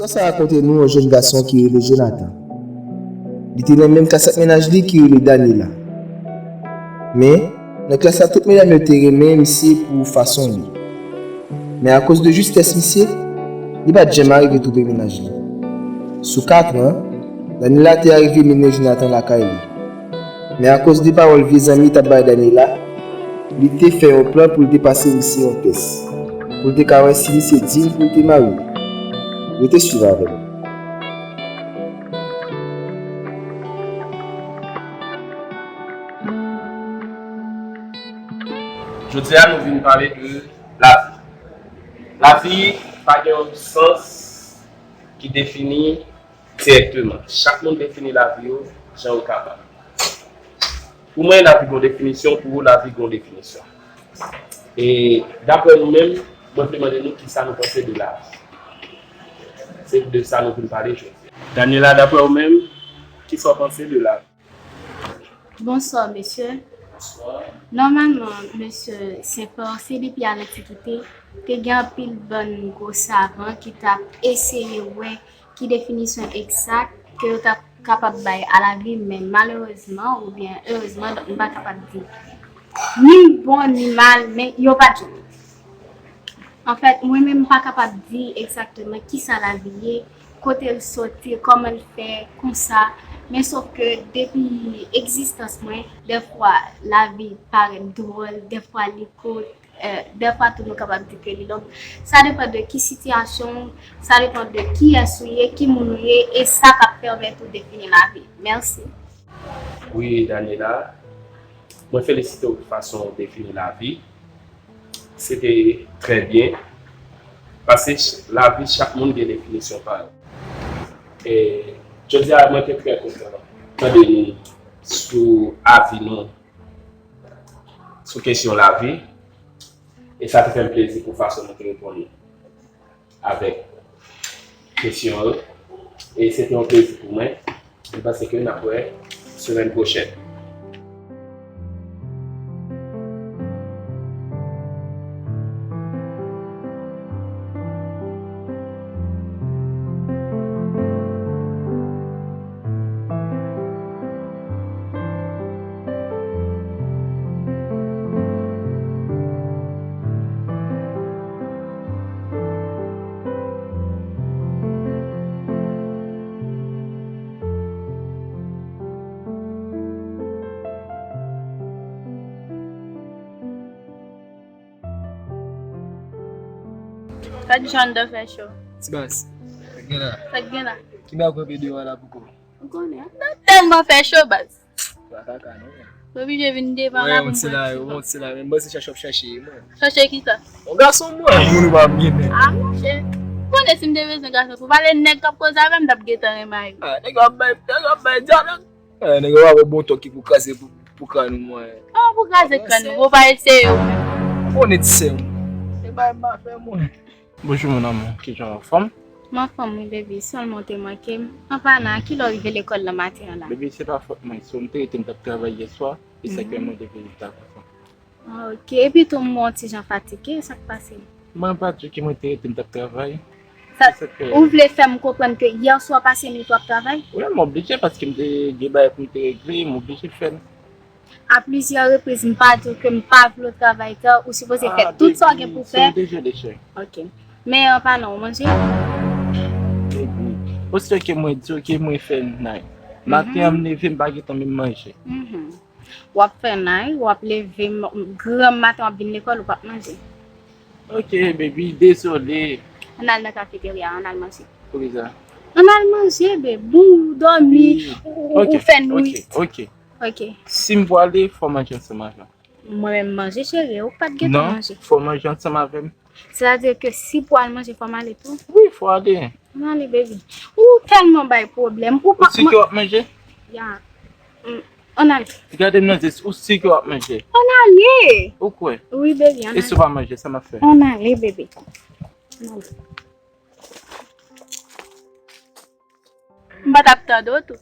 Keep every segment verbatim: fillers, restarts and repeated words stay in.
Istwa sa rakonte nou yon jèn gason ki rele Jonathan. Li te nan menm klas ak mennaj li ki rele Daniela. Men, nan klas la, tout medam yo te renmen misye pou fason li. Men akoz de jistès misye, li pa t janm arive twouve mennaj li. Sou kat an, Daniela te arive mennen Jonathan lakay li. Men akoz de pawòl vye zanmi t ap bay Daniela, li te fè yon plan pou l te pase misye yon tès, pou l te ka wè si misye diy pou l te marye. Rete swiv avè m. Jodi a, nou vin pale de lavi. Lavi pa gen yon sans ki defini dirèkteman. Chak moun defini lavi yo jan yo kapab. Pou mwen, lavi gen yon definisyon, pou ou, lavi gen yon definisyon. E daprè nou menm, mwen vle mande nou kisa nou panse de lavi. Se de sa nou vin pale jodi a. Daniela, daprè ou menm, kisa w panse de lavi? Bonswa, mesye. Nòmalman, mesye Senpò, se depi a lantikite, te gen anpil bann gwo savan ki t ap eseye wè ki definisyon egzak ke yo t ap kapab bay a lavi, men malerezman oubyen erezman, donk, m pa kapab di ni bon ni mal, men yo pa t jwenn. Anfèt, mwen menm, m pa kapab di egzakteman kisa lavi ye, kote l soti, kòman l fè konsa, men sof ke depi egzistans mwen, dèfwa lavi parèt dwòl, dèfwa li kout, eh, dèfwa tou nou kapab di ke li long. Sa depann de ki sitiyasyon w, sa depann de kiyès ou ye, ki moun ou ye, e sa k ap pèmèt ou defini lavi. Mèsi. Wi, Daniela, mwen felisite w pou fason w defini lavi. Se te trè byen. Paske ch-, lavi, chak moun gen definisyon pa yo. E jodi a, mwen te trè kontan tande nou sou avi nou sou kesyon lavi. E sa te fè m plezi pou fason nou te reponn avèk kesyon yo. E se te yon plezi pou mwen. Mwen panse ke n ap wè semèn pwochèn. Gad jan anndan fè cho. Ti baz. Sa k gen la? Sa k gen la? Ki bagay w kanpe deyò a la pou kò w? Ou konnen, anndan tèlman fè cho, baz. Pa kaka non. Mwen oblije vin devan la pou m pran ti van. Mwen se la, men m panse chache w ap chache mwen. Chache kisa? Yon gason mwen. Moun ou pa ap gen nèg. Ah, monchè. Ou konnen si m te bezwen gason pou pale nèg k ap koze avè m, m t ap gentan renmen yo. Ah, nèg yo ap bay, nèg yo ap bay dyalòg. Eh, nèg yo pa wè bon tòk ki pou kraze pou, pou kràn ou mwen. Ah, pou kraze kràn ou, ou pa eseye ou menm. Ou konnen ti sè m. Se bay m pa fè mwen. Bonjou mon amour, kijan w, anfòm? M anfòm wi baby, sèlman w te manke m. An palan, a kilè w rive lekòl nan maten an la? Baby, se pa fòt mwen, si w m te rete m t ap travay yè swa, e sa k fè mwen te vin ta konsa. Ah, ok, epi tou m wè w yon ti jan fatige, sa k pase? Mwen pa di w ke mwen te rete m t ap travay. Sa, ou vle fè m konprann ke yè swa pase nwit w ap travay? Wi, m oblije paske m te gen bagay pou m te regle, m oblije fè l. A plizyè repriz, m pa di w ke m pa vle w travay tan, ou sipoze fè tout sa w gen pou w fè. Ah, baby, so dejele, chè. Ok. Men an palan, ou manje? Baby, osito ke mwen di w ke mwen fè nay. Maten an, m leve, m pa gentan menm manje. Mhm. W ap fè nay, w ap leve, m, granm maten w ap vin lekòl, ou p ap manje. Ok, baby, dezole. Ann al nan kafeterya, ann al manje. Poukisa? Ann al manje, babe. Bon, ou dòmi, ou, ou, ou fè nwit. Ok, ok, ok. Ok. Si m pwale, fò w manje ansanm avè m. Mwen menm manje, cheri, ou pa t gentan manje. Non, fò w manje ansanm avè m. Sètadi ke si pou al manje, fò m ale tou? Wi, fò w ale. Ann ale, baby. Ou tèlman bay pwoblèm. Ou pa... Ou si ke w ap manje? Ya. Mm. Ann ale. Gade m nan zye, ou si ke w ap manje? Ann ale. Ou kwè? Wi, baby, ann ale. E si w pa manje, sa m ap fè? Ann ale, baby. Ann ale. M pa t ap tande w tou.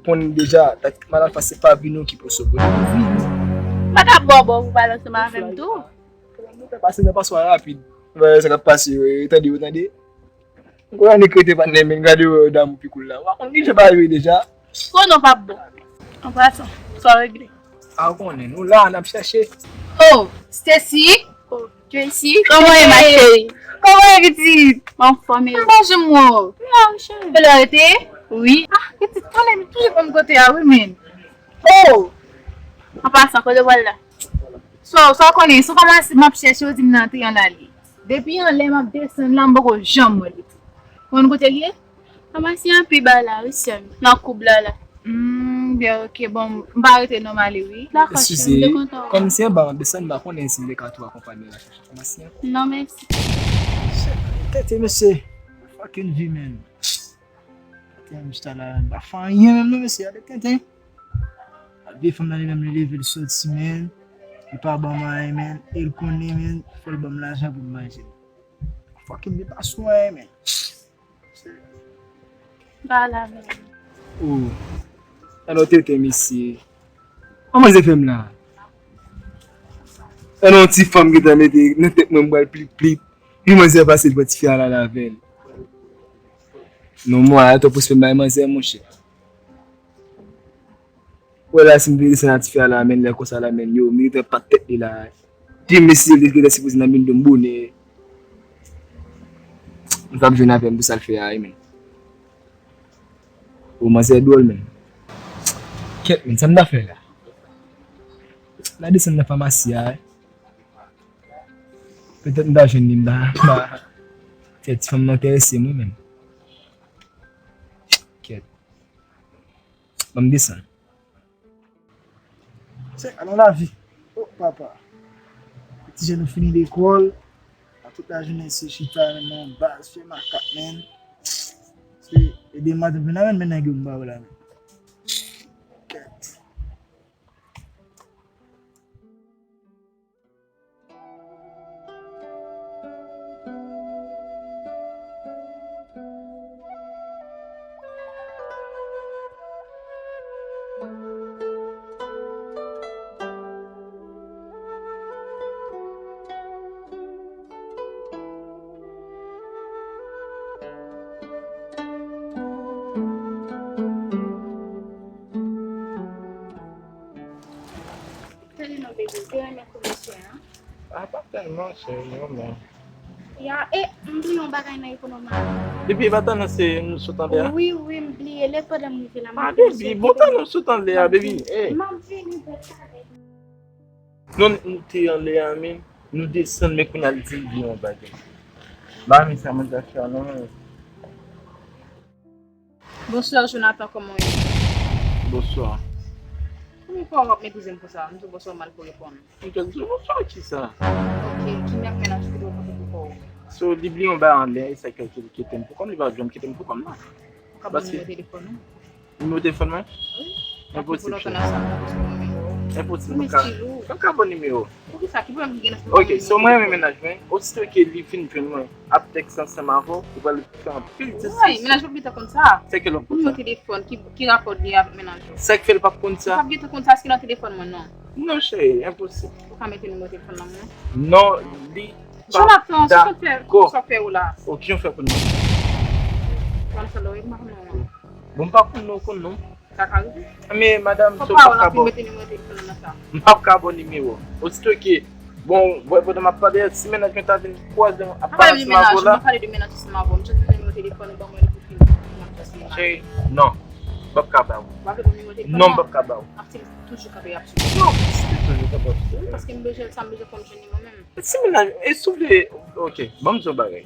Konn deja, taktik Madan Alfa se pa vini ki pou sove. M pa t ap ba w ba w pou pale ansanm avè m tou. Nou fè pase nan paswa rapid. Ou wè sa k ap pase yo, e tande, ou tande. Mwen kwè Annik rete pa nan men, gade wè damou pi koul la. Ou pa konn ki jan bagay yo ye deja. Konnen w p ap bon. An pasan, sa w regle? A, ou konnen, nou la, n ap chèche. Oh, Stacy! Oh, Tracy! Kòman w ye, ma chérie? Kòman w ye, pitit? M anfòm, e ou? M pa janm wè w. Kilè w rete? Wi. Ah, pitit, konnen m toujou konn kote a, wi, men. Oh! An pasan, kote w pral la? Sa, sa w konnen, se yon famasi m ap chèche, yo di m nan Triangle. Depi anlè m ap desann la, m poko janm wè li. Ou konn kote l ye? Famasi an pi ba la, wi, sè m. Nan koub la, la. Hmm, byen, ok, bon, m pa rete non, m ale, wi. Dakò, sè m, m te kontan wè w. Eskize, kòm se anba m ap desann, m pa konnen si m te ka tou akonpanye w al chèche famasi an. Non, mèsi. Tete, mesye. Fucking vi, man. Tenten, m chita la, m pa fè anyen menm non, mesye, gade tenten. Vye fanm nan li menm, li leve, li soti, men. Li pa ban m anyen, men. E l konnen, men, fò l ban m lajan pou m manje. Fucking, li pa sou anyen, men. Ba la, men. Oh. Alò, tenten, mesye. Kòman se fè m la? Alò, yon ti fanm gentan mete nan tèt mwen, m pral plip, plip. Pi manzè pase l pran tifi a la avè l. Non, mwen, atò pou se bay manzè, monchè. Wè la, si m vin desann a tifi a la, men lè konsa la, men yo, m gentan pat tèt li la. Pi mesye, li gentan sipoze nan bin dlo m bonè. M p ap jwenn avè m pou sa l fè a, wi, men. O, manzè dwòl, men. Kèt, men, sa m ta fè la? M ta desann nan famasi a, wi. Petèt m ta jwenn li, m ta, m ta fè ti fanm nan enterese m, wi, men. Kèt. Ban m desann. Se alò lavi. Oh, papa. Ti jèn nou fini lekòl. A tout lajounen se chita nan baz, fè makak, men. Se ede m a vin la, men, men nèg yo m ba yo la, men. Kèt. Tande non, baby, ou te renmen kou mesye a? A, pa tèlman, cheri, non, men. Ya, e, m bliye yon bagay nan ekonomi a. Depi e pa tandans nou sot anlè a? Wi, wi, m bliye. Lè pandan m rive la, m... A, baby, bon tandans nou sot anlè a, baby. M ap vini, bèl sa, baby. Non, nou te anlè a, men nou desann, men kounye a li di m bliye yon bagay. Ba, men sa mwen ta fè a, non, men. Bonswa, Jonathan, kòman w ye? Bonswa. Kòman w ap meprize m konsa? M di w bonswa, w mal pou reponn. M te di w bonswa, kisa? Ok, ki mèt menaj ou ki te pote pou kò w? So, li bliye yon bagay anlè, e sa k fè li kite m pou kò m, li pa janm kite m pou kò m, non. Ou ka ban m nimewo telefòn ou? Nimewo telefòn mwen? Wi. Enposib, cheri. Enposib, mwen ka, mwen ka ban w nimewo. Poukisa? Ki pwoblèm ki gen nan... Ok, so mwen renmen menaj mwen. Osito ke li fin jwenn mwen ap tèks ansanm avè w, ou pral fè anpil diskisyon. Woy, menaj mwen p ap gentan konn sa. Sèke l p ap konn sa. Nimewo telefòn, ki, ki rapò li avèk menaj ou? Sèke l p ap konn sa. Li p ap gentan konn sa, èske nan telefòn mwen, non? Non, cheri, enposib. Ou ka mete nimewo telefòn nan mwen? Non, li p ap dakò. Jonathan, sa w fè, sa w fè ou la? Ok, jan w fè konn mwen? Bon, m pa konn non, ou konn non m. Sa ka rive. Men, madanm, so m p ap ka ba w. M p ap ka ba w nimewo. Osito ke, bon, wè, pandan m ap pale, si menaj mwen ta vin kwaze m ap pale ansanm avè w la. M pa pale de menaj, m pa pale de menaj ansanm avè w. M jis di nimewo telefòn ou ban mwen l pou fini. M ap jis li. Cheri, non. M p ap ka ba w. W ap ban m nimewo telefòn nan? Non, m p ap ka ba w. M ap toujou kanpe ap swiv. Non, si toujou kanpe ap swiv. Paske m bezwen sa, m bezwen pou m jwenn li mwen menm. Si menaj, e si w vle, ok, ban m di w yon bagay.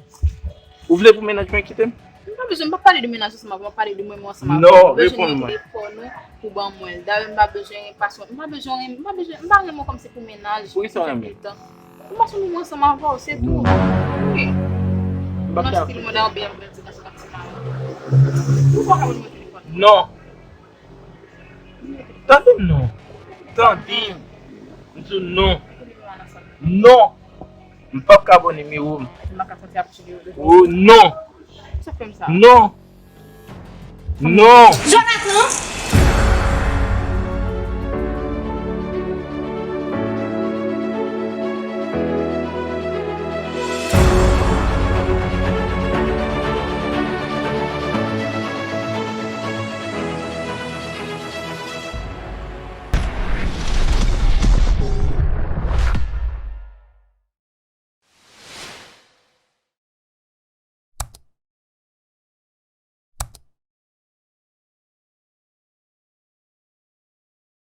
Ou vle pou menaj mwen kite m? M pa bezwen, m pa pale de menaj ansanm avè w, m ap pale de mwen, mwen ansanm avè w. Non, reponn mwen. M bezwen nimewo telefòn ou pou ban mwen l. Dayè, m pa bezwen pasyon, m pa bezwen, m pa bezwen, m pa renmen w kòmsi pou menaj. Poukisa w renmen? M pa sou mwen ansanm avè w, se tou. Wi. Non, stil mwen dayè, byen byen di nan se kòmsi mari. Ou pa ka ban m nimewo telefòn? Non. Tande m non. Tande m. M di w non. Non. M p ap ka ba w nimewo m. M pa ka konte ap tire yo. Oh, non. Sa fè m sa? Non. Non. Jonathan,